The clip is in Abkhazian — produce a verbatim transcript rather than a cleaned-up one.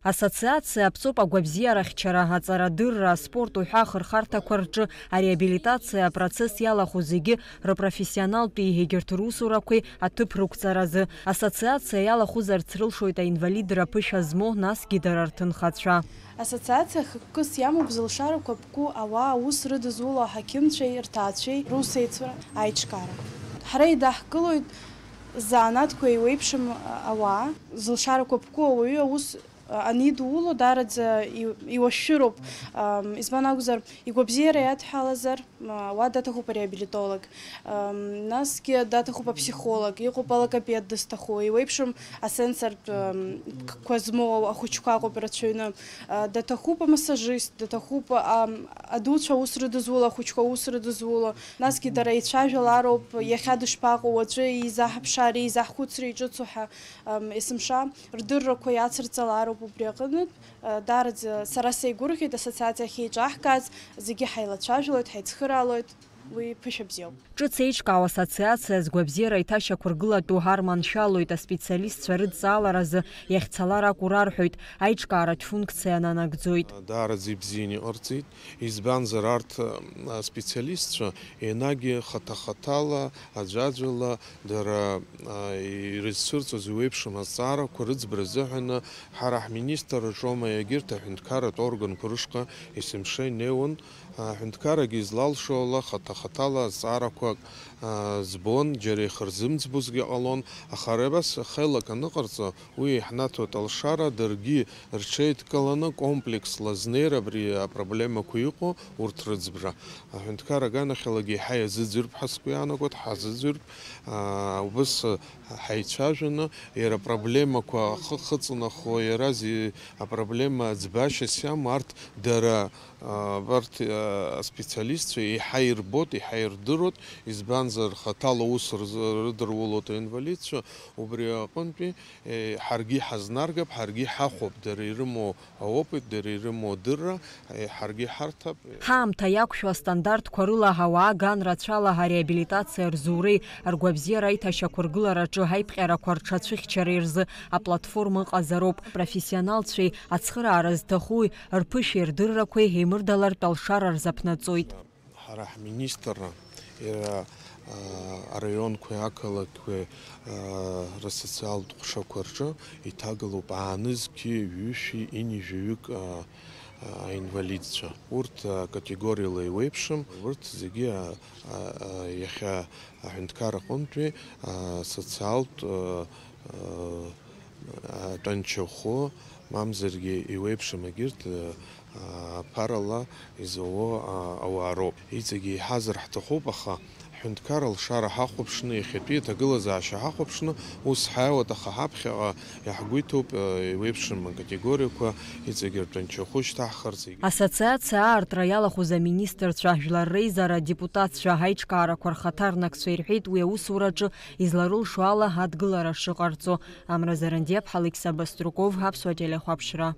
Ассоциациа аԥҵоуп агәабзиарахьчара, аҵарадырра, аспорт уҳәа ахырхарҭақәа рҿы ареабилитациа апроцесс иалахәу зегьы рпрофессионалтәи егьырҭ русурақәеи аҭыԥ рықәҵаразы. Ассоциациа иалахәызарц рылшоит аинвалидра ԥышәа змоу, насгьы дара рҭынхацәа. Ассоциациа хықәкыс иамоуп зылшарақәа ԥку ауаа аус рыдызуло аҳақьымцәеи рҭаацәеи русеицура аиҿкаарақәа. Ҳара еидаҳкылоит ззанааҭқәа еиуеиԥшым ауаа, зылшарақәа ԥку ауаҩы аус анидууло, даараӡа и-, иуашәшәыроуп. Ам, избан акәзар, игәабзиара иадҳәалазар, м, уа даҭахуп ареабилитолог. Ам, насгьы даҭахуп апсихолог, иҟоуп алогопед дызҭаху, еиуеиԥшым асенсортә, ам, қәа змоу ахәыҷқәа ыҟоуп ирацәаҩны. А, даҭахуп амассажист, даҭахуп, ам, адуцәа аус рыдызуло, ахәыҷқәа аус рыдызуло. Насгьы дара еицәажәалароуп, иахьа дышԥаҟоу, уаҵәы изаҳԥшаари, изаҳхәыцри ҿыцу ҳәа. Ам, есымша рдыррақәа иацырҵалароуп убри аҟынтә. А, даараӡа сара сеигәырӷьеит, ассоциациа ахьеиҿаҳкааз, зегьы ҳаилацәажәалоит, ҳаицхыраалоит, уи ԥышәа бзиоуп. Ҿыц еиҿкаау ассоциациа згәабзиара иҭашьақәыргылатәу ҳарманшәалоит, аспециалистцәа рыдҵааларазы иахьцалар акәу рарҳәоит, аиҿкааратә функциа нанагӡоит. Даараӡа ибзианы иҟарҵеит, избанзар арҭ, а, специалистцәа енагь хаҭа-хаҭала, аӡәаӡәала дара, а, ирызцәырҵуаз еиуеиԥшым азҵаарақәа рыӡбара азыҳәаны ҳара ҳминистрраҿоума егьырҭ аҳәынҭқарратә органқәа рышҟа есымша инеиуан, аҳәынҭқаррагьы излалшо ала хаҭа-хаҭала азҵаарақәак, а, збон, џьара ихырзымӡбозгьы ҟалон, аха ара абас хеилак аныҟарҵо, уи иаҳнаҭоит алшара, даргьы рҽеидкыланы комплексла знеира абри апроблемақәа иҟоу урҭ рыӡбра. Аҳәынҭқар аганахьалагьы еиҳа иазыӡырҩып ҳәа сгәы иаанагоит, ҳазыӡырҩып, аа, убыс ҳаицәажәаны, иара апроблемақәа ахы хыҵнахуа, иара зи-, апроблема ӡбашьас иамоу арҭ дара, аа, абарҭ, аа, аспециалистцәа еиҳа ирбоит, еиҳа ирдыруеит, избанзар, хаҭала аус рз-, рыдырулоит аинвалидцәа, убри аҟынтәи, е, ҳаргьы ҳазнаргап, ҳаргьы ҳахәап, дара ирымоу аопыт, дара ирымоу адырра, е, ҳаргьы ҳарҭап. Ҳаамҭа иақәшәо астандартқәа рыла ауаа ган рацәала ареабилитациа рзуреи ргәабзиара аиҭашьақәыргылараҿы аиԥҟьарақәа рҽацәыхьчареи рзы аплатформа ыҟазароуп. Профессионалцәеи ацхыраара зҭахуи рԥышәеи рдыррақәеи еимырдалартә алшара рзаԥнаҵоит. Ҳара ҳминистрра иара, а, араионқәеи ақалақьқәеи, а, рсоциалтә ҟәшақәа рҿы иҭагалоуп аанызқьи ҩышәи ини жәаҩык, а, а, аинвалидцәа. Урҭ, а, категориала еиуеиԥшым, урҭ зегьы, а, а, а, иахьа аҳәынҭқар аҟынтәи, а, социалтә, а, а, атәанчахәы, мамзаргьы еиуеиԥшым егьырҭ, а, ԥарала изауо, а, ауаа роуп. Иҵегьы еиҳазар ҳҭахуп, аха ҳҳәынҭқар алшара ҳахәаԥшны, иахьатәи аҭагылазаашьа ҳахәаԥшны ус ҳаиуеит, аха ҳаԥхьаҟа иаҳгәы иҭоуп, а, еиуеиԥшым акатегориақәа иҵегьы ртәанчахәы шьҭаҳхырц. Ассоциациа аартра иалахәыз аминистрцәа, ажәлар реизара адепутатцәа, аиҿкаарақәа рхаҭарнакцәа ирҳәеит уи аусураҿы изларылшо ала адгылара шыҟарҵо. Амра Зарандиаԥҳа, Алықьса Баструков, Аԥсуа телехәаԥшра.